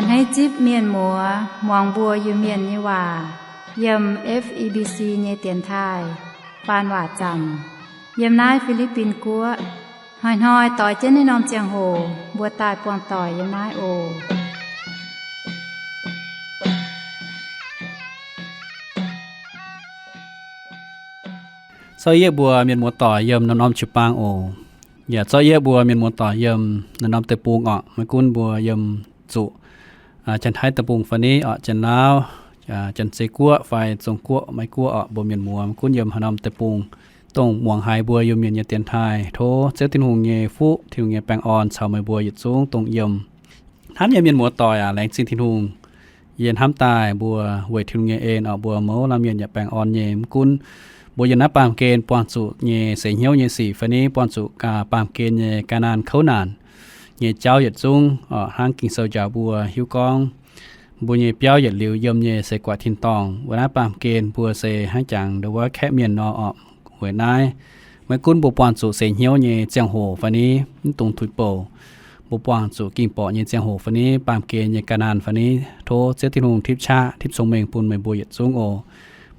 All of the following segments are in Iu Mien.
Hneiv zipv mienh muoz muangx mbuo Iu-Mienh nyei waac yiem F E B C nyei dienx taaih faan waac zanc yiem naaiv Fi^li^bin Guoqv. Hnoi-hnoi doix jienv naaiv norm ziangh hoc mbuo daaih buangh doic yiem naaiv oc. Zorqv yieqv mbuo mienh muoz doic yiem norm-norm jiu-baang oc. Yaac zorqv yieqv mbuo mienh muoz doic yiem norm-norm deic-bung orqc. Maiv gunv mbuo yiem zuqc Janx-Taiv deic-bung fai ni orqc, Janx-Lauv, Janx-Zei Guoqv fai Zong Guoqv, Meiv Guoqv orqc, mbuo mienh muoz maiv gunv yiem haaix norm deic-bung, dongh muangx haiz mbuo Iu-Mienh nyei dienx taaih, tov Ziouv Tin-Hungh nyei fuqv, Tin-Hungh nyei baengh orn caux meih mbuo yietc zungv dongh yiem. Hnamv nyei mienh muoz doic aac, laengz zingh Tin-Hungh. Yie hnamv daaih mbuo weic Tin-Hungh nyei en orqc, mbuo mouz laanh mienh yaac baengh orn nyei. Mv gunv mbuo yiem naaiv baamh gen buangh zuqc nyei seix hnyouv nyei sic fai ni buangh zuqc baamh gen nyei ga'naanh kouv naanc nyei jauv yietc zungv orqc, hnangv Ging-Sou njaaux mbuo hiuv gorngv mbuo nyei biauv yietc liuz yiem nyei se guaix tin-dorngh. Weic naaiv baamh gen mbuo se hnangv jangx ndo wuov kaeqv mienh nor orqc. Weic naaiv maiv gunv mbuo buangh zuqc seix hnyouv nyei ziangh hoc fai ni, mv dungx tuix bouc, mbuo buangh zuqc ging-borqc nyei ziangh hoc fai ni, baamh gen nyei ga'naanh fai ni, tov Ziouv Tin-Hungh tipv qaqv tipv cong-mengh bun meih mbuo yietc zungv oc.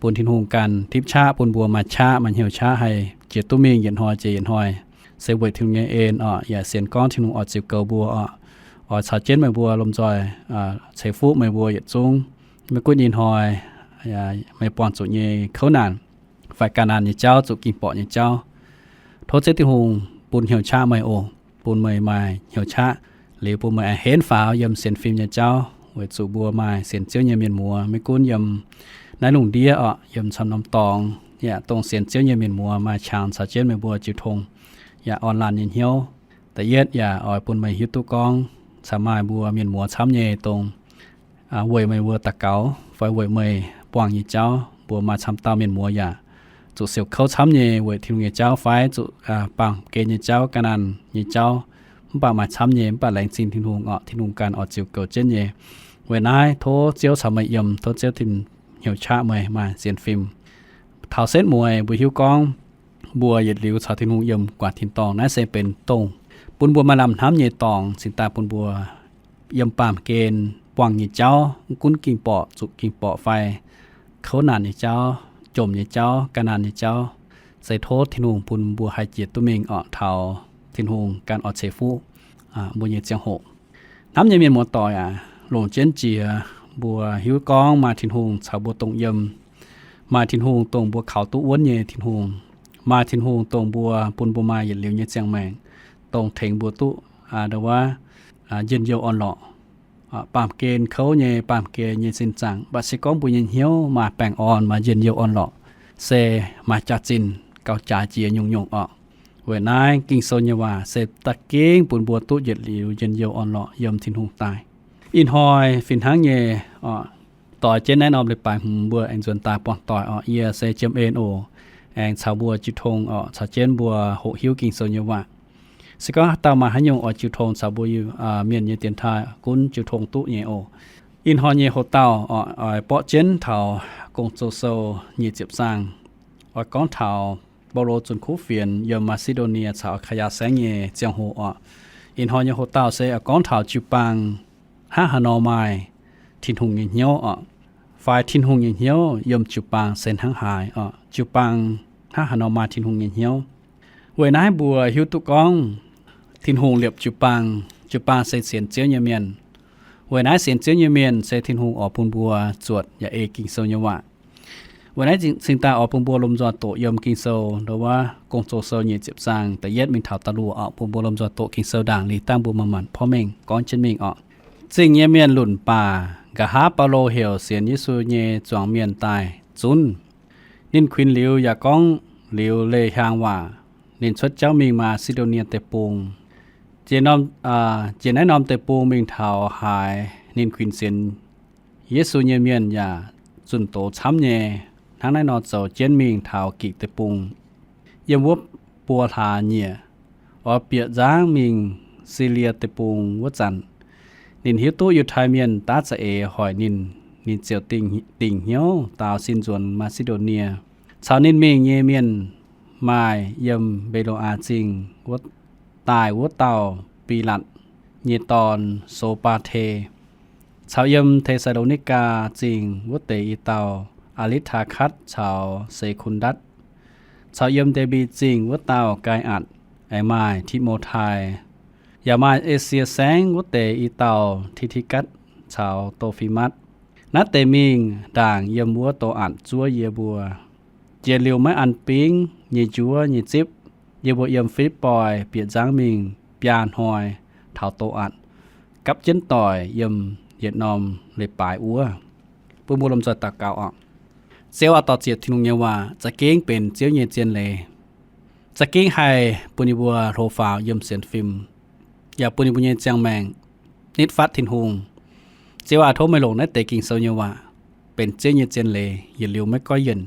Bun Tin-Hungh ganh tipv qaqv bun mbuo maaih qaqv maaih hnyouv qaqv haih jiex duqv mingh yietc hnoi jiex yietc hnoi. Se weic Tin-Hungh nyei en orqc, yaac sienx gorngv Tin-Hungh oix ziux goux mbuo orqc, oix caux jienv meih mbuo lomh nzoih ceix fuqv meih mbuo yietc zungv. Maiv gunv ih hnoi meih buangh zuqc nyei kouv naanc fai ga'naanh nyei jauv, zuqc ging-borqc nyei jauv, tov Ziouv Tin-Hungh bun hnyouv qaqv meih oc. Bun meih maaih hnyouv qaqv liuz bun meih aengx henv faaux yiem sienx fim nyei jauv, weic zuqc mbuo maaih sienx Ziouv nyei mienh muoz maiv gunv yiem naaiv lungh ndiev orqc, yiem camv norm dorngx, yaac dongh sienx Ziouv nyei mienh muoz maaih qangx caux jienv meih mbuo jiu tong yaac orn laanh nyei hnyouv. Da'yietv yaac oix bun meih hiuv duqv gorngv caux maaih mbuo mienh muoz camv nyei dongh weic meih mbuo daux gaux fai weic meih buangh nyei jauv. Mbuo maaih camv dauh mienh muoz yaac zuqc siouc kouv camv nyei weic Tin-Hungh nyei jauv fai zuqc baamh gen nyei jauv, ga'naanh nyei jauv. Mv baac maaih camv nyei, mv baac laengz zingh Tin-Hungh orqc, Tin-Hungh ganh oix ziux goux jienv nyei. Weic naaiv tov Ziouv caux meih yiem, tov Ziouv Tin-Hungh hnyouv qaqv meih maaih sienx fim. Taux setv mueiz mbuo hiuv gorngv mbuo yietc liuz caux Tin-Hungh yiem guaix tin-dorngh, naaiv se benx dongh bun mbuo maaih lamh hnamv nyei dorngx cingx daaih bun mbuo yiem baamh gen buangh nyei jauv, mv gunv ging-borqc, zuqc ging-borqc fai kouv naanc nyei jauv, jomc nyei jauv, ga'naanh nyei jauv, se tov Tin-Hungh bun mbuo haih jiex duqv mingh orqc taux Tin-Hungh ganh oix ceix fuqv mbuo nyei ziangh hoc. Hnamv nyei mienh muoz-doic aac, longc jienv jiex mbuo hiuv gorngv maaih Tin-Hungh caux mbuo dongh yiem, maaih Tin-Hungh dongh mbuo kaux duqv wuonv nyei Tin-Hungh, maaih Tin-Hungh dongh mbuo bun mbuo maaih yietc liuz nyei ziangh maengc, dongh tengx mbuo duqv ndo wuov njien-youh orn-lorqc baamh gen kouv nyei, baamh gen nyei sin zaangc. Mv baac se gorngv mbuo nyei hnyouv maaih baengh orn, maaih njien-youh orn-lorqc, se maaih jaax-zinh gauh jaaix jiex nyungc-nyungc orqc. Weic naaiv Ging-Sou nyei waac se da'gengh bun mbuo duqv yietc liuz njien-youh orn-lorqc yiem Tin-Hungh daaih. Ih hnoi fih hnangv nyei, doix jienv naaiv norm leiz-baaix hmz mbuo aengx nzuonx daaih buangh doic orqc. Yie se Jiem En oc. Aengx caux mbuo jiu tong orqc, caux jienv mbuo hoqc hiuv Ging-Sou nyei waac. Se gorngv haaix dauh maaih haaix nyungc oix jiu tong caux mbuo Iu-Mienh nyei dienx taaih, gunv jiu tong duqv nyei oc. Ih hnoi nyei hoc-dauh oix borqv jienv taux Gong-Zoh Sou nyic ziepc zaang, oix gorngv taux Baulo zunh kuv fienx yiem Maa^si^ndo^nie caux Kaa^yaa Saengv nyei ziangh hoc orqc. Ih hnoi nyei hoc-dauh se oix gorngv taux jiu-baang hnangv haaix nor maaih Tin-Hungh nyei hnyouv orqc, fai Tin-Hungh nyei hnyouv yiem jiu-baang se hnangv haaix orqc, jiu-baang hnangv haaix nor maaih Tin-Hungh nyei hnyouv. Weic naaiv mbuo hiuv duqv gorngv Tin-Hungh liepc jiu-baang, jiu-baang se sienx Ziouv nyei mienh. Weic naaiv sienx Ziouv nyei mienh se Tin-Hungh oix bun mbuo zuotc yaac ei Ging-Sou nyei waac. Weic naaiv cingx daaih oix bun mbuo lomh nzoih doqc yiem Ging-Sou ndo wuov Gong-Zoh Sou nyic ziepc zaang da'yietv mingh taux da'luoqc orqc. Bun mbuo lomh nzoih doqc Ging-Sou ndaangc liuz dangh mbuo manc-manc porv mengh gorngv jienv mingh orqc. Zingh nyei mienh lunc baac, nqa'haav Baulo heuc sienx Yesu nyei zuangx mienh daaih zunv. Ninh kuinx liuz yaac gorngv liuz leih hiaang waac, ninh cuotv jauv mingh Maa^si^ndo^nie Deic-Bung. Jiex naaiv norm deic-bung mingh taux haaix, ninh kuinx sienx Yesu nyei mienh yaac zunh doz camv nyei. Hnangv naaiv nor zoux jienv mingh taux Gikc Deic-Bung. Yiem wuov buo hlaax nyieqc, oix bieqc nzangv mingh Silie Deic-Bung wuov zanc, ninh hiuv duqv Yiutai Mienh daav za'eix hoic ninh. Ninh ziouc dingc hnyouv daaux sin nzuonx Maa^si^ndo^nie. Caux ninh mingh nyei mienh maaih yiem Mbe^lo^aa Zingh daaih wuov dauh Bilatc nyei dorn, So^baa^te, caux yiem Te^saa^lo^ni^gaa Zingh wuov deix i dauh Aa^litv^taa^katv caux Sekun^ndatv, caux yiem Nde^mbi Zingh wuov dauh Gaai^atc, aengx maaih Ti^mo^tai, yaac maaih Esie Saengv wuov deix i dauh Ti^ti^gatv caux Do^fi^matv. Naaiv deix mingh ndaangc yiem wuov Do^atc zuov yie mbuo. Jiex liuz maiv an bingv nyei njuov nyei zipv, yie mbuo yiem Fi^lipv^poi bieqc nzangv mingh biaa hnoi taux Do^atc, gapv jienv doic yiem yietc norm leiz-baaix wuov. Bun mbuo lomh nzoih daux gaux oc. Ziouv aac, dor-ziec Tin-Hungh nyei waac za'gengh benx Ziouv nyei zien leiz, za'gengh haih bun yie mbuo hlo faaux yiem sienx fim, yaac bun yie mbuo nyei ziangh maengc nitv fatv Tin-Hungh. Ziouv aac, tov meih longc naaiv deix Ging-Sou nyei waac benx Ziouv nyei zien leiz, yietc liuz maiv goiv yienc,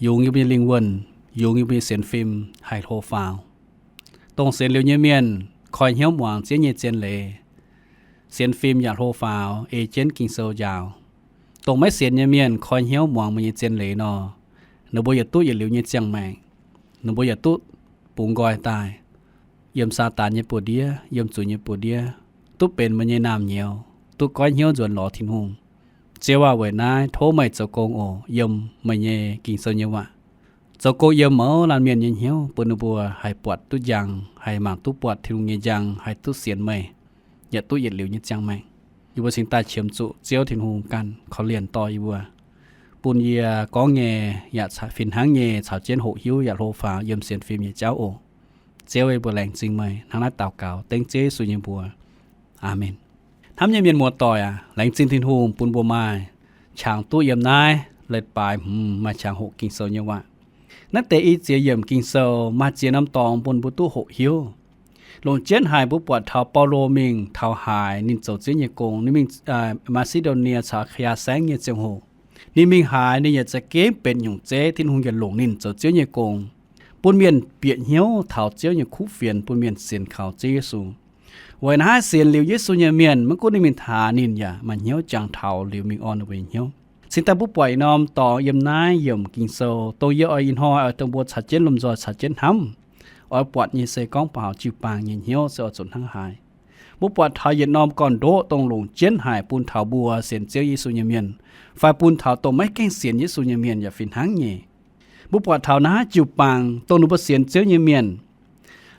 yungz yie mbuo nyei lingh wuonh, yungz yie mbuo nyei sienx fim haih hlo faaux. Dongh sienx liuz nyei mienh koi hnyouv muangx Ziouv nyei zien leiz, sienx fim yaac hlo faaux ei jienv Ging-Sou njaaux. Dongh maiv sienx nyei mienh koi hnyouv muangx meih nyei zien leiz nor, ninh mbuo yaac duqv yietc liuz nyei ziangh maengc. Ninh mbuo yaac duqv bungx nqoi daaih, yiem Saadaan nyei buoz-ndiev, yiem zuqc nyei buoz-ndiev, duqv benx meih nyei naamh nyouz, duqv goiv hnyouv nzuonx lorz Tin-Hungh. Ziouv aac, weic naaiv tov meih zoux gong oc, yiem meih nyei Ging-Sou nyei waac zoux gong yiem mouz laanh mienh nyei hnyouv, bun ninh mbuo haih buatc duqv njang, haih mangc duqv buatc Tin-Hungh nyei njang, haih duqv sienx meih, yaac duqv yietc liuz nyei ziangh maengc. Yie mbuo cingx daaih qiemx zuqc Ziouv Tin-Hungh ganh korv-lienh dorh yie mbuo, bun yie gorngv nyei yaac fih hnangv nyei caux jienv hoqc hiuv yaac hlo faaux yiem sienx fim nyei jauv oc. Ziouv, yie mbuo laengz zingh meih. Hnangv naaiv daux gaux dengv Ziouv Yesu nyei mbuox. Aamen. Hnamv nyei mienh muoz-doic aac, laengz zingh Tin-Hungh bun mbuo maaih qangx duqv yiem naaiv leiz-baaix hmz maaih qangx hoqc Ging-Sou nyei waac. Naaiv deix i ziex yiemc Ging-Sou maaih ziex norm dorngx bun mbuo duqv hoqc hiuv. Longc jienv haic mbuo buatc taux Baulo mingh taux haaix ninh zoux Ziouv nyei gong. Ninh mingh Maa^si^ndo^nie caux Aa^kaa^yaa Saengv nyei ziangh hoc, ninh mingh haaix ninh yaac za'gengh benx nyungc zeiv, Tin-Hungh yaac longc ninh zoux Ziouv nyei gong, bun mienh bieqc hnyouv taux Ziouv nyei kuv fienx, bun mienh sienx kaux Ziouv Yesu. Weic naaiv sienx liuz Yesu nyei mienh, maiv gunv ninh mingh taux haaix, ninh yaac maaih hnyouv jangx taux liuz mingh orn ninh mbuo nyei hnyouv. Cingx daaih mbuo buatc i norm dorngx yiem naaiv yiemc Ging-Sou, dongh yie oix ih hnoi oix dongh mbuo caux jienv lomh nzoih caux jienv hnamv, oix buatc nyei se gorngv baac jiu-baang nyei hnyouv se oix zuqc hnangv haaix. Mbuo buatc taux yietc norm gorn-ndoqv dongh longc jienv haic bun taux mbuo sienx Ziouv Yesu nyei mienh, fai bun taux dongh maiv gaengh sienx Yesu nyei mienh yaac fih hnangv nyei. Mbuo buatc taux naaiv jiu-baang dongh ninh mbuo sienx Ziouv nyei mienh.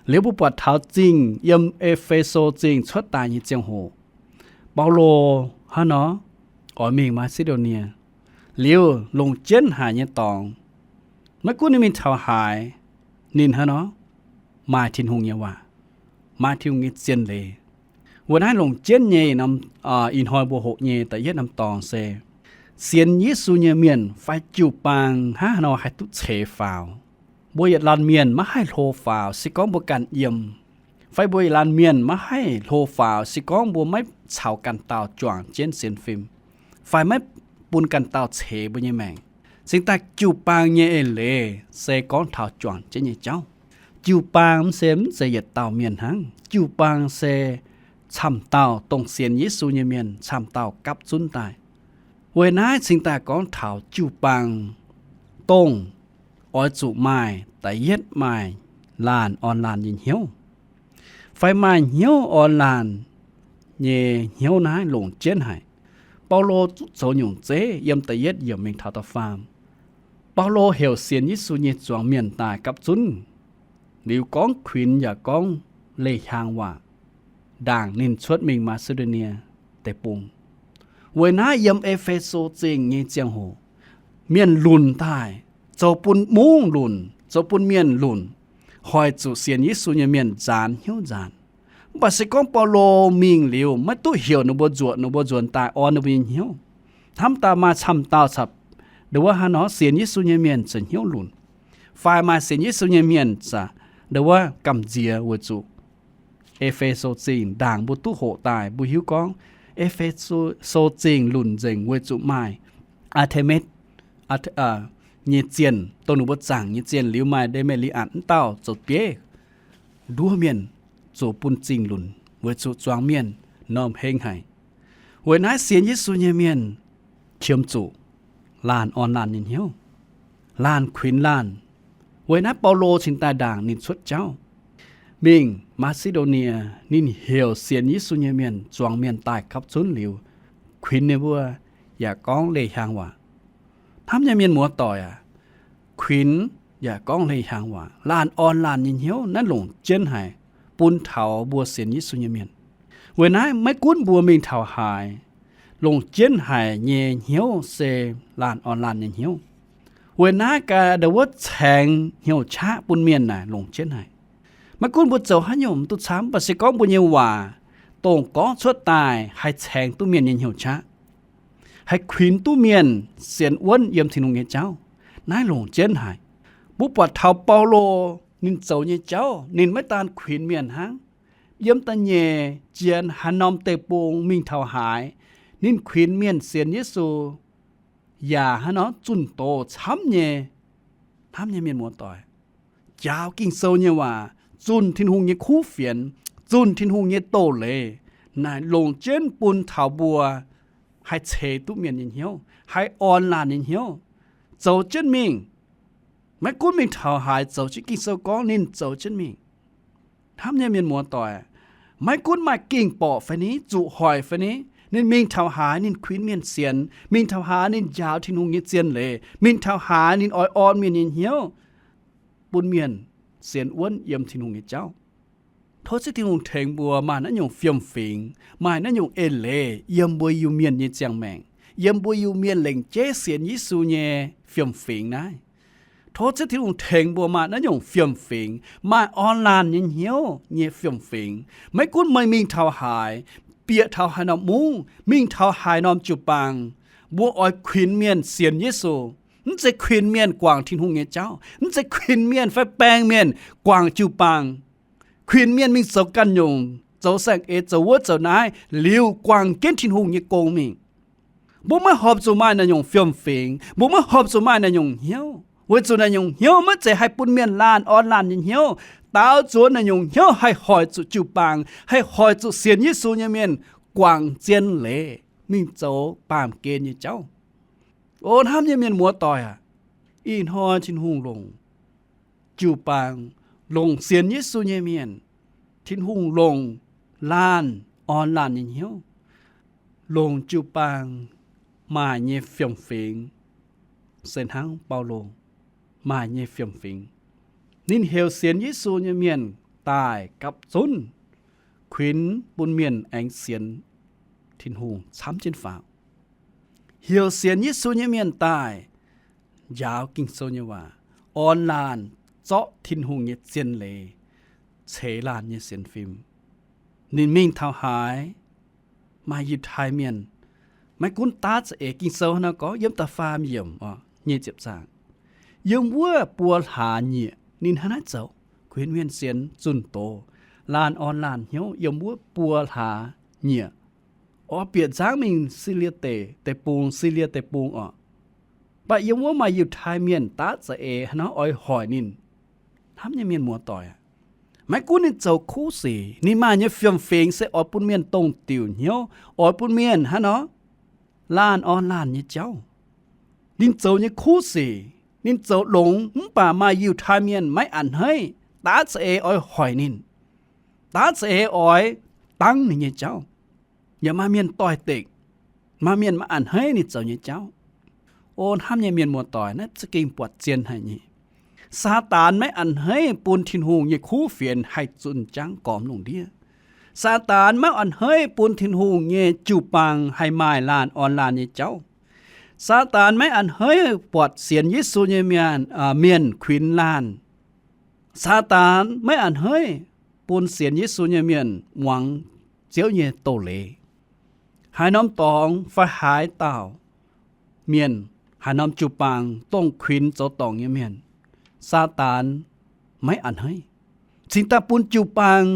Liuz mbuo buatc taux zingh yiem E^fe^so Zingh cuotv daaih nyei ziangh hoc, Baulo hnangv nor oix mingh Maa^si^ndo^nie. Liuz longc jienv haic nyei dorngx, maiv gunv ninh mingh taux haaix, ninh hnangv nor maaih Tin-Hungh nyei waac, maaih Tin-Hungh nyei zien leiz. Weic naaiv longc jienv nyei norm, ih hnoi mbuo hoqc nyei da'yietv norm dorngx se sienx Yesu nyei mienh fai jiu-baang hnangv haaix nor haih duqv ceix faaux. Mbuo yietc laanh mienh maiv haih hlo faaux se gorngv mbuo ganh yiem, fai mbuo yietc laanh mienh maiv haih hlo faaux se gorngv mbuo maiv caux ganh dauh juangc jienv sienx fim, fai maiv bun ganh dauh ceix mbuo nyei maengc. Cingx daaih jiu-baang nyei eix leiz se gorngv taux juangc jienv nyei jauv. Jiu-baang mv se mv zeiz yietc dauh mienh hnangv. Jiu-baang se camv dauh dongh sienx Yesu nyei mienh camv dauh gapv zunv daaih. Weic naaiv cingx daaih gorngv taux jiu-baang dongh oix zuqc maaih da'yietv maaih laanh orn laanh nyei hnyouv, fai maaih hnyouv orn laanh nyei hnyouv naaiv longc jienv haic. Baulo duqv zoux nyungc zeiv yiem da'yietv yiemc mingh taux da'faam. Baulo heuc sienx Yesu nyei zuangx mienh daaih gapv zunv, liuz gorngv kuinx yaac gorngv leih hiaang waac ndaangc ninh cuotv mingh Maa^si^ndo^nie Deic-Bung. Weic naaiv yiem E^fe^so Zingh nyei ziangh hoc, mienh lunc daaih, zoux bun mungv lunc, zoux bun mienh lunc, hoic zuqc sienx Yesu nyei mienh nzaanx hnyouv nzaanx. Mv baac se gorngv Baulo mingh liuz maiv duqv heuc ninh mbuo nzuoqc ninh mbuo nzuonx daaih orn ninh mbuo nyei hnyouv, hnamv daaih maaih camv dauh caux ndongc wuov hnangv nor sienx Yesu nyei mienh za'hnyouv lunc, fai maaih sienx Yesu nyei mienh za'ndongc wuov gamh nziex weic zuqc E^fe^so Zingh ndaangc mbuo duqv hoqc daaih, mbuo hiuv gorngv E^fe^so Zingh lunc nzengc weic zuqc maaih Aa^te^mitv nyei zienh, dongh ninh mbuo zaangc nyei zienh, liuz maaih Nde^me^li^atc wuov dauh zoux bieiv nduov mienh, zuqc bun zingh lunc weic zuqc zuangx mienh normh heng haic. Weic naaiv sienx Yesu nyei mienh qiemx zuqc laanh orn laanh nyei hnyouv, laanh kuinx laanh. Weic naaiv Baulo cingx daaih ndaangc ninh cuotv jauv mingh Maa^si^ndo^nie, ninh heuc sienx Yesu nyei mienh zuangx mienh daaih gapv zunv liuz, kuinx ninh mbuo yaac gorngv leih hiaang waac. Hnamv nyei mienh muoz-doic aac, kuinx yaac gorngv leih hiaang waac, laanh orn laanh nyei hnyouv naaiv longc jienv haic bun taux mbuo sienx Yesu nyei mienh. Weic naaiv maiv gunv mbuo mingh taux haaix, longc jienv haic nyei hnyouv se laanh orn laanh nyei hnyouv. Weic naaiv gaax ndau wuov caengx hnyouv qaqv bun mienh naaic longc jienv haic. Maiv gunv mbuo zoux haaix nyungc duqv camv, mv baac se gorngv mbuo nyei waac dongh gorngv cuotv daaih haih caengx duqv mienh nyei hnyouv qaqv, haih kuinx duqv mienh sienx wuonv yiem Tin-Hungh nyei jauv, naaiv longc jienv haic. Mbuo buatc taux Baulo ninh zoux nyei jauv, ninh maiv daan kuinx mienh hnangv. Yiem da'nyeic jien haaix norm deic-bung mingh taux haaix, ninh kuinx mienh sienx Yesu, yaac haaix norm zunh doz camv nyei. Hnamv nyei mienh muoz-doic, njaaux Ging-Sou nyei waac, zunh Tin-Hungh nyei kuv fienx, zunh Tin-Hungh nyei doz-leiz, naaic longc jienv bun taux mbuo haih ceix duqv mienh nyei hnyouv, haih orn laanh nyei hnyouv, zoux jienv mingh. Maiv gunv mingh taux haaix, zoux jienv, Ging-Sou gorngv ninh zoux jienv mingh. Hnamv nyei mienh muoz-doic, maiv gunv maaih ging-borqc fai ni, zuqc hoic fai ni, ninh mingh taux haaix ninh kuinx mienh sienx, mingh taux haaix ninh njaaux Tin-Hungh nyei zien leiz, mingh taux haaix ninh oix orn mienh nyei hnyouv, bun mienh sienx wuonv yiem Tin-Hungh nyei jauv. Tov Ziouv Tin-Hungh tengx mbuo maaih naaiv nyungc fiem-fingx, maaih naaiv nyungc eix leiz yiem mbuo Iu-Mienh nyei ziangh maengc, yiem mbuo Iu-Mienh lengc jeiv sienx Yesu nyei fiem-fingx naaiv. Tov Ziouv Tin-Hungh tengx mbuo maaih naaiv nyungc fiem-fingx, maaih orn laanh nyei hnyouv nyei fiem-fingx. Maiv gunv meih mingh taux haaix, bieqc taux haaix norm mungv, mingh taux haaix norm jiu-baang, mbuo oix kuinx mienh sienx Yesu. Mv zeiz kuinx mienh guangc Tin-Hungh nyei jauv, mv zeiz kuinx mienh fai baeng mienh guangc jiu-baang. Kuinx mienh mingh zoux ganh nyungc, zoux saeng-eix, zoux wuov zoux naaiv, liuz guangc jienv Tin-Hungh nyei gong mingh. Mbuo maiv horpc zuqc maaih naaiv nyungc fiem-fingx, mbuo maiv horpc zuqc maaih naaiv nyungc hnyouv, weic zuqc naaiv nyungc hnyouv maiv zeiz haih bun mienh laanh orn laanh nyei hnyouv. Daaux nzuonx naaiv nyungc hnyouv haih hoic zuqc jiu-baang, haih hoic zuqc sienx Yesu nyei mienh guangc zien leiz mingh zoux baamh gen nyei jauv. O hnamv nyei mienh muoz-doic aac, ih hnoi Tin-Hungh longc jiu-baang, longc sienx Yesu nyei mienh. Tin-Hungh longc laanh orn laanh nyei hnyouv, longc jiu-baang maaih nyei fiem-fingx, se hnangv Baulo maaih nyei fiem-fingx. Ninh heuc sienx Yesu nyei mienh daaih gapv zunv kuinx bun mienh aengx sienx Tin-Hungh camv jienv faaux. Heuc sienx Yesu nyei mienh daaih njaaux Ging-Sou nyei waac, orn laanh zorqv Tin-Hungh nyei zien leiz ceix laanh nyei sienx fim. Ninh mingh taux haaix, maaih Yiutai Mienh, maiv gunv daav za'eix, Ging-Sou hnangv nor gorngv yiem da'faam yiemc, nyic ziepc zaangc, yiem wuov buo hlaax nyieqc ninh hnangv naaiv zoux, kuinx mienh sienx, zunh doz, laanh orn laanh hnyouv yiem wuov buo hlaax nyieqc. Oix bieqc nzangv mingh Silie Deic-Bung, Silie Deic-Bung orqc. Mv baac yiem wuov maaih Yiutai Mienh daav za'eix hnangv nor oix hoic ninh. Hnamv nyei mienh muoz-doic aac, maiv gunv ninh zoux kuv sic, ninh maaih nyei fiem-fingx se oix bun mienh dongh diuc hnyouv, oix bun mienh hnangv nor laanh orn laanh nyei jauv. Ninh zoux nyei kuv sic, ninh zoux longx, mv baac maaih Yiutai Mienh maiv a'hneiv, daav za'eix oix hoic ninh, daav za'eix oix dangv ninh nyei jauv. Yaac maaih mienh doix-dekc, maaih mienh maiv a'hneiv ninh zoux nyei jauv. O hnamv nyei mienh muoz-doic, naaiv za'gengh buatc zien haic nyei. Saadaan maiv a'hneiv bun Tin-Hungh nyei kuv fienx haih zunh jangv gormx lungh ndiev. Saadaan maiv a'hneiv bun Tin-Hungh nyei jiu-baang haih maaih laanh orn laanh nyei jauv. Saadaan maiv a'hneiv buatc sienx Yesu nyei mienh, mienh kuinx laanh. Saadaan maiv a'hneiv bun sienx Yesu nyei mienh muangx Ziouv nyei doz-leiz. Haaix norm dorngx fai haaix dauh mienh, haaix norm jiu-baang dongh kuinx zoux dorngc nyei mienh, Saadaan maiv a'hneiv. Cingx daaih bun jiu-baang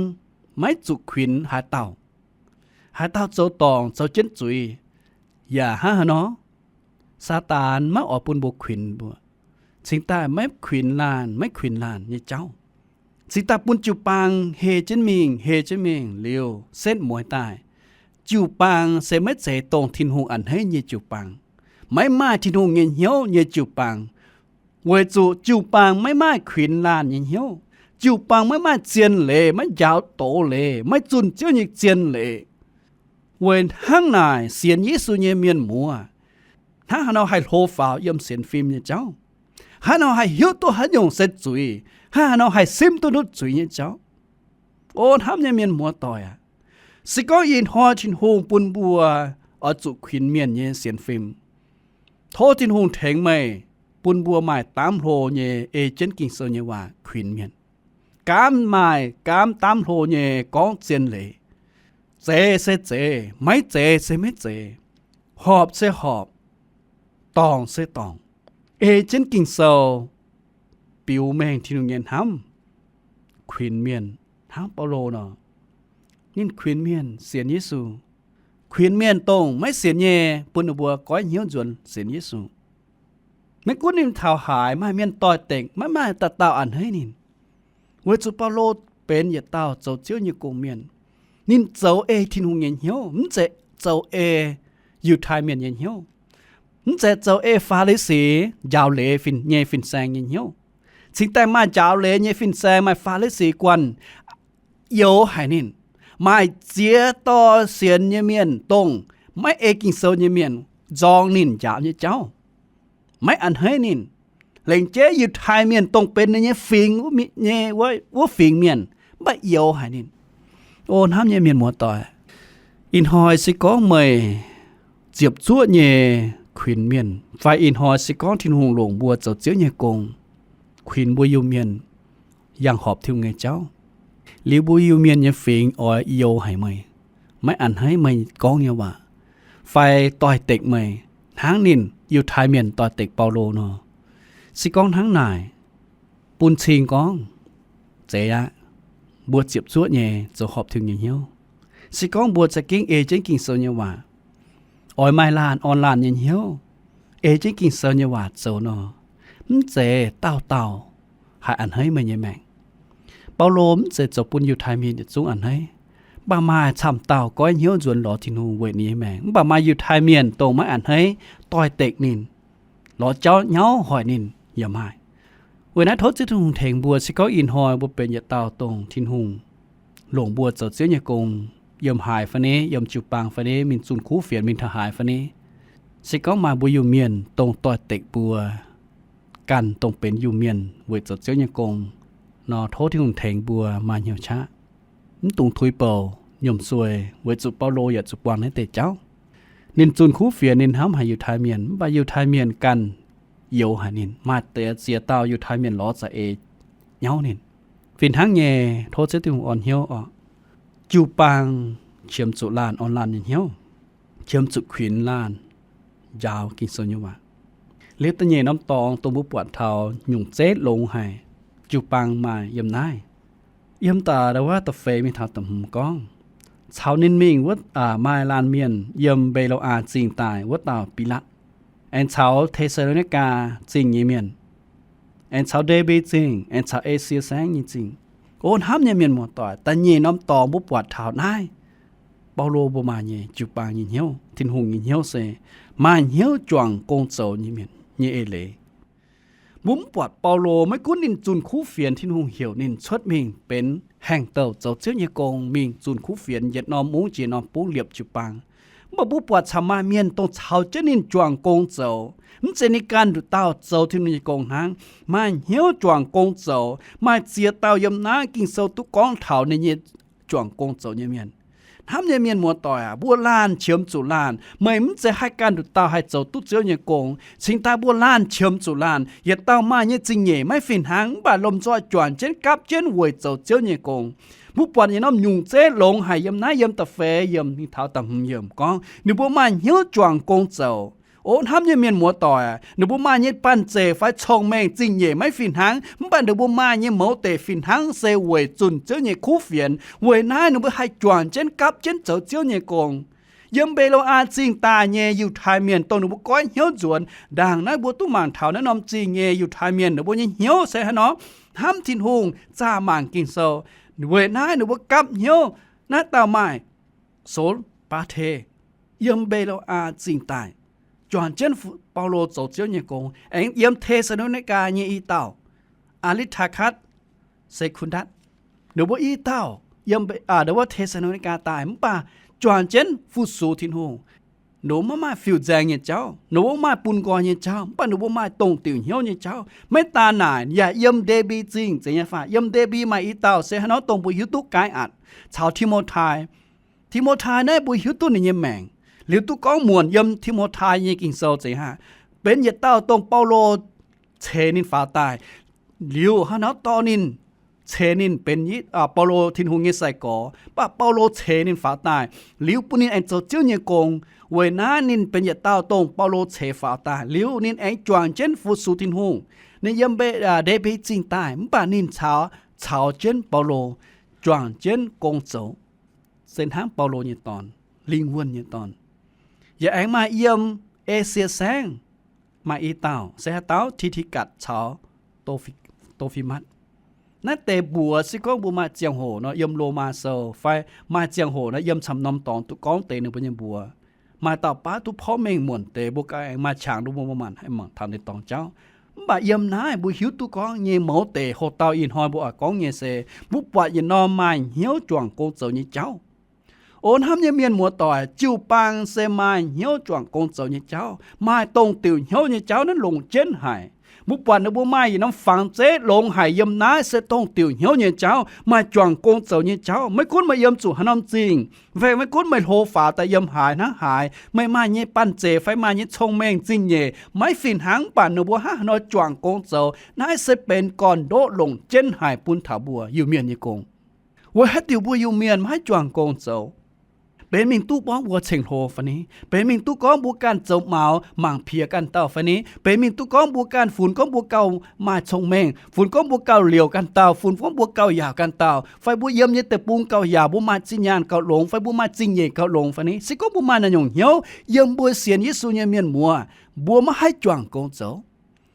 maiv zuqc kuinx haaix dauh. Haaix dauh zoux dorngc zoux jienv zuiz, yaac hnangv haaix nor, Saadaan maiv oix bun mbuo kuinx mbuo. Cingx daaih maiv kuinx laanh, maiv kuinx laanh nyei jauv. Cingx daaih bun jiu-baang hei jienv mingh, hei jienv mingh liuz setv mueiz daaih. Jiu-baang se maiv zeiz dongh Tin-Hungh a'hneiv nyei jiu-baang, maiv maaih Tin-Hungh nyei hnyouv nyei jiu-baang. Weic zuqc jiu-baang maiv maaih kuinx laanh nyei hnyouv. Jiu-baang maiv maaih zien leiz, maiv njaaux doz leiz, maiv zunh Ziouv nyei zien leiz. Weic hnangv naaic, sienx Yesu nyei mienh muoz hnangv haaix nor haih hlo faaux yiem sienx fim nyei jauv, hnangv haaix nor haih hiuv duqv haaix nyungc se zuiz, hnangv haaix nor haih simv duqv ndutv zuiz nyei jauv. O hnamv nyei mienh muoz-doic aac, se gorngv ih hnoi Tin-Hungh bun mbuo oix zuqc kuinx mienh nyei sienx fim, tov Tin-Hungh tengx meih, bun mbuo maaih daamv hlo nyei ei jienv Ging-Sou nyei waac kuinx mienh. Gaamv maaih gaamv daamv hlo nyei gorngv zien leiz. Zeiz se zeiz, maiv zeiz se maiv zeiz, horpc se horpc, dorngc se dorngc, ei jienv Ging-Sou biux mengh Tin-Hungh nyei hnamv, kuinx mienh hnangv Baulo nor. Ninh kuinx mienh sienx Yesu, kuinx mienh dongh maiv sienx nyei, bun ninh mbuo goiv hnyouv nzuonx sienx Yesu. Maiv gunv ninh taux haaix, maaih mienh doix-dekc, maiv maaih dauh dauh a'hneiv ninh. Weic zuqc Baulo benx yietc dauh zoux Ziouv nyei gong-mienh. Ninh zoux ei Tin-Hungh nyei hnyouv, mv zeiz zoux ei Yiutai Mienh nyei hnyouv, mv zeiz zoux ei Faa^li^si njaaux leiz fin- nyei fin-saeng nyei hnyouv. Cingx daaih maaih njaaux leiz nyei fin-saeng, maaih Faa^li^si guanh youx haic ninh. Maaih ziex dorh sienx nyei mienh, dongh maiv ei Ging-Sou nyei mienh, nzorng ninh njaaux nyei jauv, maiv a'hneiv ninh. Lengc jeiv Yiutai Mienh, dongh benx ninh nyei fingx nyei wuov fingx mienh, mv baac youx haic ninh. O hnamv nyei mienh muoz-doic, ih hnoi se gorngv meih ziepc zuoqv nyei kuinx mienh, fai ih hnoi se gorngv Tin-Hungh longc mbuo zoux Ziouv nyei gong, kuinx mbuo Iu-Mienh, yangh horpc Tin-Hungh nyei jauv, liuz mbuo Iu-Mienh nyei fingx oix youx haic meih, maiv a'hneiv meih gorngv nyei waac, fai doix-dekc meih, hnangv ninh Yiutai Mienh doix-dekc Baulo nor. Se gorngv hnangv naaic, bun cing gorngv, zeiz aqv. Mbuo ziepc zuoqv nyei zoux horpc Tin-Hungh nyei hnyouv. Se gorngv mbuo za'gengh ei jienv Ging-Sou nyei waac, oix maaih laanh orn laanh nyei hnyouv, ei jienv Ging-Sou nyei waac zoux nor, mv zeiz dauh dauh haih a'hneiv meih nyei maengc. Baulo mv zeiz zoux bun Yiutai Mienh yietc zungv a'hneiv, mv baac maaih camv dauh goiv hnyouv nzuonx lorz Tin-Hungh weic ninh nyei maengc. Mv baac maaih Yiutai Mienh dongh maiv a'hneiv, doix-dekc ninh, lorz jauv nyauv hoic ninh yaac maaih. Weic naaiv tov Ziouv Tin-Hungh tengx mbuo, se gorngv ih hnoi mbuo benx yietc dauh dongh Tin-Hungh longc mbuo zoux Ziouv nyei gong, yiem haaix fai ni, yiem jiu-baang fai ni, mingh zunh kuv fienx, mingh taux haaix fai ni, se gorngv maaih mbuo Iu-Mienh dongh doix-dekc mbuo ganh dongh benx Iu-Mienh weic zoux Ziouv nyei gong nor, tov Tin-Hungh tengx mbuo maaih hnyouv qaqv, mv dungx tuix bouc nyiemc sueih weic zuqc Baulo yaac zuqc buangh naaiv deix jauv. Ninh zunh kuv fienx ninh hnamv haic Yiutai Mienh, mv baac Yiutai Mienh ganh youx haic ninh. Maaih deix ziex dauh Yiutai Mienh lorz za'eix nyauv ninh. Fih hnangv nyei, tov Ziouv Tin-Hungh orn hnyouv oc. Jiu-baang qiemx zuqc laanh orn laanh nyei hnyouv, qiemx zuqc kuinx laanh njaaux Ging-Sou nyei waac. Liuz da'nyeic norm dorngx dongh mbuo buatc taux nyungc zeiv longx haic, jiu-baang maaih yiem naaiv. Yiem da'wuov da'feix mingh taux da'hmz gorngv, caux ninh mingh wuov, maaih laanh mienh yiem Mbe^lo^aa Zingh daaih wuov dauh Bilatv, aengx caux Te^saa^lo^ni^gaa Zingh nyei mienh, aengx caux Nde^mbe Zingh, aengx caux Esie Saengv nyei zingh. O hnamv nyei mienh muoz-doic, da'nyeic norm dorngx mbuo buatc taux naaiv Baulo mbuo maaih nyei jiu-baang nyei hnyouv, Tin-Hungh nyei hnyouv se maaih hnyouv juangc gong zoux nyei mienh nyei eix leiz. Mbuo mv buatc Baulo, maiv gunv ninh zunh kuv fienx, Tin-Hungh heuc ninh cuotv mingh benx haengh douh zoux Ziouv nyei gong, mingh zunh kuv fienx yietc norm mungv jiex norm bungv liepc jiu-baang. Mv baac mbuo buatc camv maaih mienh dongh caux jienv ninh juangc gong zoux, mv zeiz ninh ganh nduqc dauh zoux Tin-Hungh nyei gong hnangv. Maaih hnyouv juangc gong zoux, maaih ziex dauh yiem naaiv Ging-Sou duqv gorngv taux ninh nyei juangc gong zoux nyei mienh. Hnamv nyei mienh muoz-doic aac, mbuo laanh qiemx zuqc laanh. Meih mv zeiz haih ganh nduqc dauh haih zoux duqv Ziouv nyei gong. Cingx daaih mbuo laanh qiemx zuqc laanh. Yietc dauh maaih nyei zingh nyeic maiv fih hnangv, mv baac lomh nzoih juangc jienv gapv jienv weic zoux Ziouv nyei gong. Mbuo buatc yietc norm nyungc zeiv longx haic yiem naaiv, yiem da'feix yiemc mingh taux da'hmz yiemc gorngv ninh mbuo maaih hnyouv juangc gong zoux. O hnamv nyei mienh muoz-doic aac, ninh mbuo maaih nyei banh zeic fai cong-mengh zingh nyeic maiv fih hnangv, mv baac ninh mbuo maaih nyei mouz deic fih hnangv se weic zunh Ziouv nyei kuv fienx. Weic naaiv ninh mbuo haih juangc jienv gapv jienv zoux Ziouv nyei gong. Yiem Mbe^lo^aa Zingh daaih nyei Yiutai Mienh dongh ninh mbuo goiv hnyouv nzuonx. Ndaangc naaiv mbuo duqv mangc taux naaiv norm zingh nyei Yiutai Mienh, ninh mbuo nyei hnyouv se haaix nor? Hnamv Tin-Hungh, zaah mangc Ging-Sou. Weic naaiv ninh mbuo gapv hnyouv. Naaiv dauh maaih Sou^baa^te, yiem Mbe^lo^aa Zingh daaih, juangc jienv Baulo zoux Ziouv nyei gong. Aengx yiem Te^saa^lo^ni^gaa nyei i dauh, Aa^li^taa^katv, Se^kun^ndatv, ninh mbuo i dauh yiem wuov Te^saa^lo^ni^gaa daaih. Mv baac juangc jienv fu-sux Tin-Hungh. Ninh mbuo maiv maaih fiuv-nzaeng nyei jauv, ninh mbuo maiv maaih bun nqoi nyei jauv, mv baac ninh mbuo maaih dongh diuc hnyouv nyei jauv. Maiv daan naaic, yaac yiem Nde^mbi Zingh zeiz nyei fai? Yiem Nde^mbi maaih i dauh se haaix nor dongh mbuo hiuv duqv gaengh atc, caux Ti^mo^tai. Ti^mo^tai naaiv mbuo hiuv duqv ninh nyei maengc. Liuz duqv gorngv muonc yiem Ti^mo^tai nyei Ging-Sou zeiz hnangv, benx yietc dauh dongh Baulo ceix ninh faaux daaih. Liuz hnangv nor dorh ninh, ceix ninh benx Baulo Tin-Hungh nyei sai-gorx. Mv baac Baulo ceix ninh faaux daaih liuz bun ninh aengx zoux Ziouv nyei gong. Weic naaiv ninh benx yietc dauh dongh Baulo ceix faaux daaih liuz ninh aengx juangc jienv fu-sux Tin-Hungh. Ninh yiem Nde^mbi Zingh daaih, mv baac ninh caux, caux jienv Baulo juangc jienv gong zoux, se hnangv Baulo nyei dorn, lingh wuonh nyei dorn. Yaac aengx maaih yiem Esie Saengv maaih i dauh se haaix dauh, Ti^ti^gatc caux Tofi^matv. Naaiv deix mbuox se gorngv mbuo maaih ziangh hoc nor yiem Lomaa Sou fai maaih ziangh hoc nor yiem camv norm dorngx duqv gorngv deix ninh mbuo nyei mbuox. Maaih dauh baav duqv porv mengh muonc deix, mbuo ganh aengx maaih qangx nduov mbuo, mbuo mangc taux ninh dorngx jauv. Mv baac yiem naaiv mbuo hiuv duqv gorngv nyei mouz deic hoc-dauh ih hnoi mbuo oix gorngv nyei se, mbuo buatc yietc norm maaih hnyouv juangc gong zoux nyei jauv. O hnamv nyei mienh muoz-doic, jiu-baang se maaih hnyouv juangc gong zoux nyei jauv, maaih dongh diuc hnyouv nyei jauv naaiv longc jienv haic. Mbuo buatc ninh mbuo maaih yietc norm fangx zeiv longx haic, yiem naaiv se dongh diuc hnyouv nyei jauv, maaih juangc gong zoux nyei jauv. Maiv gunv meih yiem zuqc haaix norm zingh, fai maiv gunv meih hlo faaux daaih yiem haaix hnangv haaix, meih maaih nyei banh zeic fai maaih nyei cong-mengh zingh nyeic, maiv fih hnangv, mv baac ninh mbuo hnangv haaix nor juangc gong zoux, naaiv se benx gorn-ndoqv longc jienv haic bun taux mbuo Iu-Mienh nyei gong. Weic haaix diuc mbuo Iu-Mienh maiv haih juangc gong zoux? Benx mingh duqv gorngv mbuo ceng-hlo fai ni? Benx mingh duqv gorngv mbuo ganh zoux maux mangc piex ganh dauh fai ni? Benx mingh duqv gorngv mbuo ganh funx gorngv mbuo gauh maaih cong-mengh, funx gorngv mbuo gauh liouc ganh dauh, funx gorngv mbuo gauh yaauc ganh dauh, fai mbuo yiem nyei deic-bung gauh yaauc, mbuo maaih zinh nyaanh gauh longx, fai mbuo maaih zingh nyeic gauh longx fai ni? Se gorngv mbuo maaih naaiv nyungc hnyouv yiem mbuo sienx Yesu nyei mienh muoz, mbuo maiv haih juangc gong zoux.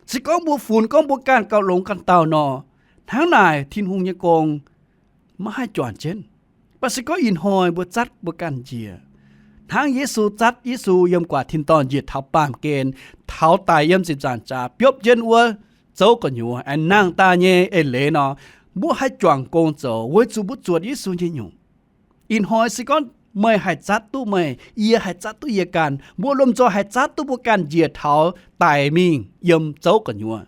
Se gorngv mbuo funx gorngv mbuo ganh gauh longx ganh dauh nor, hnangv naaic Tin-Hungh nyei gong maiv haih juangc jienv. Mv baac se gorngv ih hnoi mbuo zatv mbuo ganh njiec, hnangv Yesu zatv, Yesu yiem guaax tin-dorngh njiec taux baamh gen, taux daic yiem ziepc nzaangc jaax, biopv jienv wuov zouv gu'nyuoz, aengx nangh daaih nyei eix leiz nor, mbuo haih juangc gong zoux weic zuqc mbuo zuotc Yesu nyei nyungc. Ih hnoi se gorngv meih haih zatv duqv meih, yie haih zatv duqv yie ganh, mbuo lomh nzoih haih zatv duqv mbuo ganh njiec taux daic mingh yiem zouv gu'nyuoz,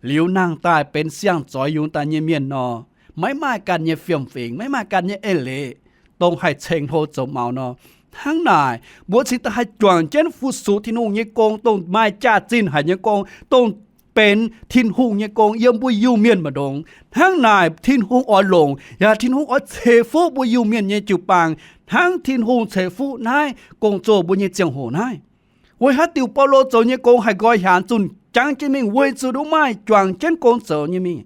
liuz nangh daaih benx siang-zoix yungz daaih nyei mienh nor, maiv maaih ganh nyei fiem-fingx, maiv maaih ganh nyei eix leiz, dongh haih ceng-hlo zoux maux nor. Hnangv naaic, mbuo cingx daaih haih juangc jienv fu-sux Tin-Hungh nyei gong, dongh maaih jaax-zinh haic nyei gong, dongh benx Tin-Hungh nyei gong yiem mbuo Iu-Mienh mbu'ndongx. Hnangv naaic Tin-Hungh oix longc, yaac Tin-Hungh oix ceix fuqv mbuo Iu-Mienh nyei jiu-baang, hnangv Tin-Hungh ceix fuqv naaiv gong-zoh mbuo nyei ziangh hoc naaiv. Weic haaix diuc Baulo zoux nyei gong haih nqoi hiaangx zunh jangv jienv mingh? Weic zuqc ninh mbuo maaih juangc jienv gong zoux nyei mingh.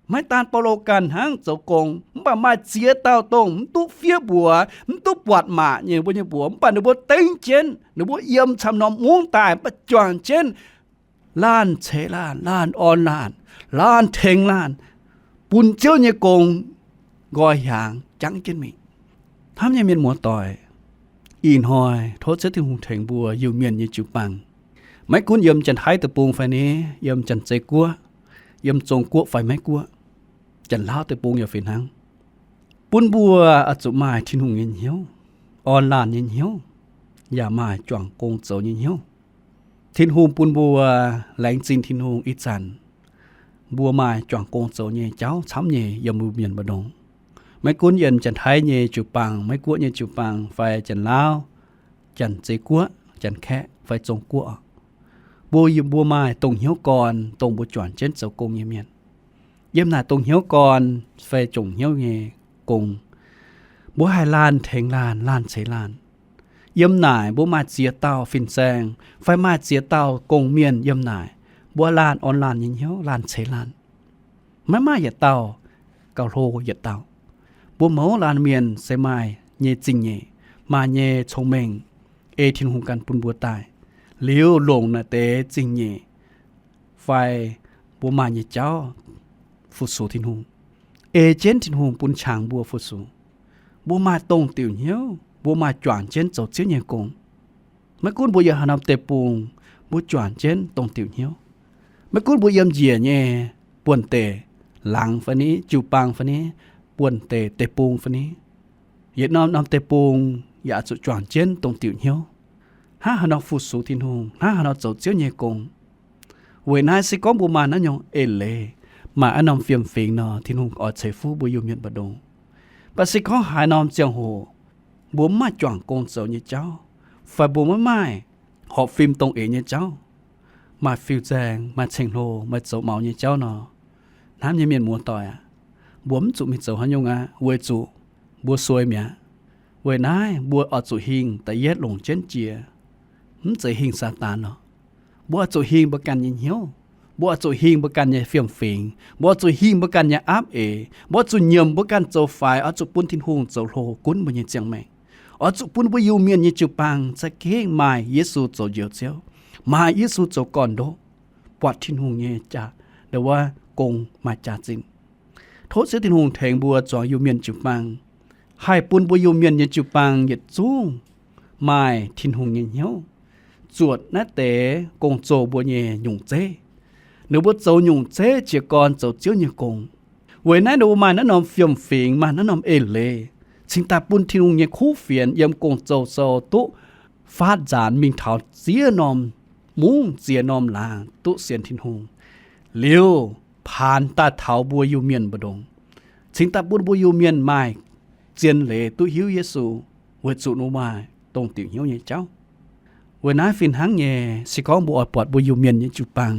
Maiv daan Baulo ganh hnangv zoux gong, mv baac maaih ziex dauh dongh mv duqv fiev mbuox, mv duqv buatc maac nyei mbuo nyei mbuox, mv baac ninh mbuo dengv jienv, ninh mbuo yiem camv norm mungv daaih, mv baac juangc jienv laanh ceix laanh, laanh orn laanh, laanh tengx laanh, bun Ziouv nyei gong nqoi hiaangx jangv jienv mingh. Hnamv nyei mienh muoz-doic, ih hnoi tov Ziouv Tin-Hungh tengx mbuo Iu-Mienh nyei jiu-baang, maiv gunv yiem Janx-Taiv deic-bung fai ni, yiem Janx-Zei Guoqv, yiem Zong Guoqv fai Meiv Guoqv, Janx-Laauv deic-bung yaac fih hnangv, bun mbuo oix zuqc maaih Tin-Hungh nyei hnyouv, orn laanh nyei hnyouv, yaac maaih juangc gong zoux nyei hnyouv. Tin-Hungh bun mbuo laengz zingh Tin-Hungh ih zanc mbuo maaih juangc gong zoux nyei jauv camv nyei yiem mbuo mienh mbu'ndongx. Maiv gunv yiem Janx-Taiv nyei jiu-baang, Meiv Guoqv nyei jiu-baang, fai Janx-Laauv, Janx-Zei Guoqv, Janx-Kaeqv fai Zong Guoqv, mbuo, mbuo maaih dongh hnyouv gorn dongh mbuo juangc jienv zoux gong nyei mienh. Yiem naaic dongh hnyouv gorn fai jongc hnyouv nyei gong, mbuo haih laanh tengx laanh, laanh ceix laanh. Yiem naaic mbuo maaih ziex dauh fin-saeng fai maaih ziex dauh gong-mienh yiem naaic, mbuo laanh orn laanh nyei hnyouv, laanh ceix laanh. Maiv maaih yietc dauh gauh hlo yietc dauh. Mbuo mouz laanh mienh se maaih nyei zingh nyeic, maaih nyei cong-mengh, ei Tin-Hungh ganh bun mbuo daaih, liuz longc naaiv deix zingh nyeic fai mbuo maaih nyei jauv fu-sux Tin-Hungh, ei jienv Tin-Hungh bun qangx mbuo fu-sux. Mbuo maaih dongh diuc hnyouv, mbuo maaih juangc jienv zoux Ziouv nyei gong. Maiv gunv mbuo yiem haaix norm deic-bung, mbuo juangc jienv dongh diuc hnyouv. Maiv gunv mbuo yiem njiec nyei buonv-deic laangz fai ni, jiu-baang fai ni, buonv-deic deic-bung fai ni, yietc norm norm deic-bung, yaac oix zuqc juangc jienv dongh diuc hnyouv, hnangv haaix nor fu-sux Tin-Hungh, hnangv haaix nor zoux Ziouv nyei gong. Weic naaiv se gorngv mbuo maaih naaiv nyungc eix leiz, maaih naaiv norm fiem-fingx nor, Tin-Hungh oix ceix fuqv mbuo Iu-Mienh mbu'ndongx. Mv baac se gorngv haaix norm ziangh hoc mbuo mv maaih juangc gong zoux nyei jauv, fai mbuo maiv maaih horpc fim dongh eix nyei jauv, maaih fiuv-nzaeng, maaih ceng-hlo, maaih zoux maux nyei jauv nor, hnamv nyei mienh muoz-doic aac, mbuo mv zuqc mingh zoux haaix nyungc aqv, weic zuqc mbuo suei mi'aqv. Weic naaiv mbuo oix zuqc hingh da'yietv longc jienv jiex, mv zeiz hingh Saadaan nor. Mbuo oix zuqc hingh mbuo ganh nyei hnyouv. Mbuo oix zuqc hingh mbuo ganh nyei fiem-fingx. Mbuo oix zuqc hingh mbuo ganh nyei aapv eix. Mbuo oix zuqc nyiemc mbuo ganh zoux faix, oix zuqc bun Tin-Hungh zoux hlo gunv mbuo nyei ziangh maengc. Oix zuqc bun mbuo Iu-Mienh nyei jiu-baang za'gengh maaih Yesu zoux Njoux Ziouv, maaih Yesu zoux gorn-ndoqv, buatc Tin-Hungh nyei jaa, ndo wuov gong maaih jaax-zinh. Tov Ziouv Tin-Hungh tengx mbuo zuangx Iu-Mienh jiu-baang, haih bun mbuo Iu-Mienh nyei jiu-baang yietc zungv maaih Tin-Hungh nyei hnyouv, zuotc naaiv deix gong-zoh mbuo nyei nyungc zeiv. Ninh mbuo zoux nyungc zeiv jiez gorn zoux Ziouv nyei gong. Weic naaiv ninh mbuo maaih naaiv norm fiem-fingx, maaih naaiv norm eix leiz, cingx daaih bun Tin-Hungh nyei kuv fienx yiem gong-zoh sou duqv faatv nzaanx mingh taux ziex norm mungv ziex norm laangz duqv sienx Tin-Hungh. Liuz paanx daaih taux mbuo Iu-Mienh mbu'ndongx, cingx daaih bun mbuo Iu-Mienh maaih zien leiz duqv hiuv Yesu, weic zuqc ninh maaih dongh diuc hnyouv nyei jauv. Weic naaiv fih hnangv nyei, se gorngv mbuo oix buatc mbuo Iu-Mienh nyei jiu-baang,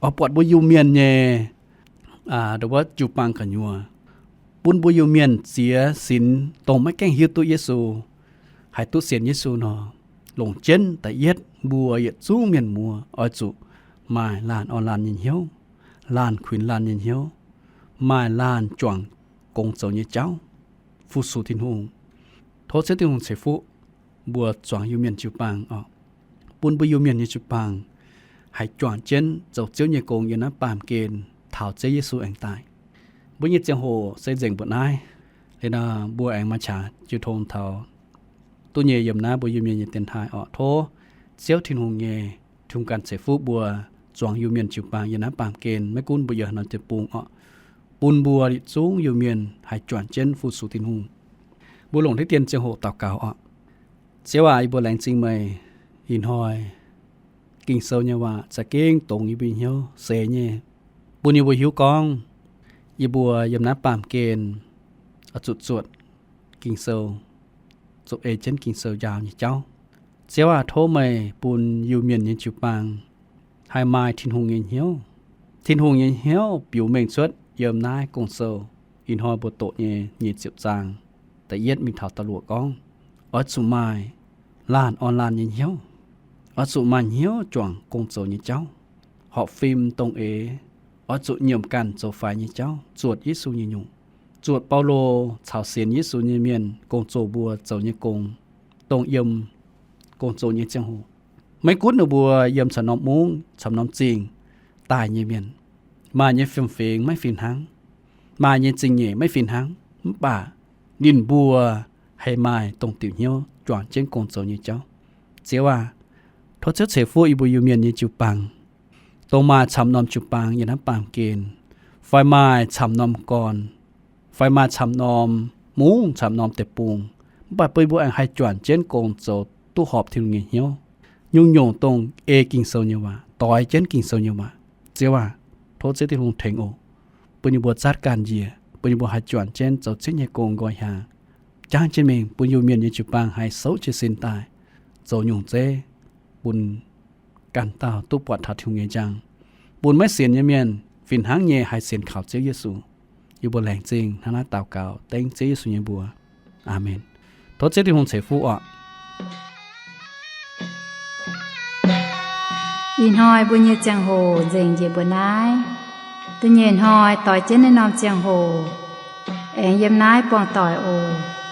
oix buatc mbuo Iu-Mienh nyei, aa, ndo wuov jiu-baang gu'nyuoz, bun mbuo Iu-Mienh ziex sinx dongh maiv gaengh hiuv duqv Yesu, haih duqv sienx Yesu nor, longc jienv da'yietv mbuo yietc zungv mienh muoz oix zuqc maaih laanh orn laanh nyei hnyouv, laanh kuinx laanh nyei hnyouv, maaih laanh juangc gong zoux nyei jauv, fu-sux Tin-Hungh. Tov Ziouv Tin-Hungh ceix fuqv mbuo zuangx Iu-Mienh jiu-baang oc, bun mbuo Iu-Mienh nyei jiu-baang haih juangc jienv zoux Ziouv nyei gong yiem naaiv baamh gen taux Ziouv Yesu aengx daaih. Mbuo nyei ziangh hoc se nzengc mbuoqc naaiv. Liuz nor mbuo aengx maaih qaqv jiu tong taux duqv nyei yiem naaiv mbuo Iu-Mienh nyei dienx taaih oc. Tov Ziouv Tin-Hungh nyei, Tin-Hungh ganh ceix fuqv mbuo zuangx Iu-Mienh jiu-baang yiem naaiv baamh gen, maiv gunv mbuo yiem haaix norm deic-bung oc, bun mbuo yietc zungv Iu-Mienh haih juangc jienv fu-sux Tin-Hungh. Mbuo longc diqv dien ziangh hoc daux gaux oc. Ziouv aac, yie mbuo laengz zingh meih. Ih hnoi Ging-Sou nyei waac za'gengh dongz yie mbuo hnyouv seix nyei, bun yie mbuo hiuv gorngv yie mbuo yiem naaiv baamh gen oix zuqc zuotc Ging-Sou, zuqc ei jienv Ging-Sou njaaux nyei jauv. Ziouv aac, tov meih bun Iu-Mienh nyei jiu-baang haih maaih Tin-Hungh nyei hnyouv. Tin-Hungh nyei hnyouv biux mengh cuotv yiem naaiv Gong-Sou, ih hnoi mbuo doqc nyei nyic ziepc zaang, da'yietv mingh taux da'luoqc gorngv, oix zuqc maaih laanh orn laanh nyei hnyouv. Oix zuqc maaih hnyouv juangc gong-zoux nyei jauv, horpc fim dongh eix. Oix zuqc nyiemc ganh zoux faix nyei jauv, zuotc Yesu nyei nyungc, zuotc Baulo caux sienx Yesu nyei mienh gong-zoh mbuo zoux nyei gong, dongh yiem gong-zoh nyei ziangh hoc, maiv gunv ninh mbuo yiem camv norm mungv camv norm zingh daaih nyei mienh, maaih nyei fiem-fingx maiv fih hnangv, maaih nyei zingh nyeic maiv fih hnangv, mv baac ninh mbuo haih maaih dongh diuc hnyouv juangc jienv gong-zoux nyei jauv. Ziouv aac, tov Ziouv ceix fuqv yie mbuo Iu-Mienh nyei jiu-baang, dongh maaih camv norm jiu-baang yiem naaiv baamh gen, fai maaih camv norm gorn, fai maaih camv norm mungv, camv norm deic-bung, mv baac bun mbuo aengx haih juangc jienv gong-zoux duqv horpc Tin-Hungh nyei hnyouv, nyungc-nyungc dongh ei Ging-Sou nyei waac, doix jienv Ging-Sou nyei waac. Ziouv aac, tov Ziouv Tin-Hungh tengx oc, bun yie mbuo zatv ganh njiec, bun yie mbuo haih juangc jienv zoux Ziouv nyei gong nqoi hiaangx. Jangv jienv mingh bun Iu-Mienh nyei jiu-baang haih souv jiez sin daaih zoux nyungc zeiv, bun ganh dauh duqv buatc taux Tin-Hungh nyei njang, bun maiv sienx nyei mienh fih hnangv nyei haih sienx kaux Ziouv Yesu. Yie mbuo laengz zingh hnangv naaiv daux gaux dengv Ziouv Yesu nyei mbuox. Aamen. Tov Ziouv Tin-Hungh ceix fuqv oc. Ih hnoi mbuo nyei ziangh hoc nzengc njiec mbuo naaiv. Da'nyeic hnoi doix jienv naaiv norm ziangh hoc aengx yiem naaiv buangh doic oc.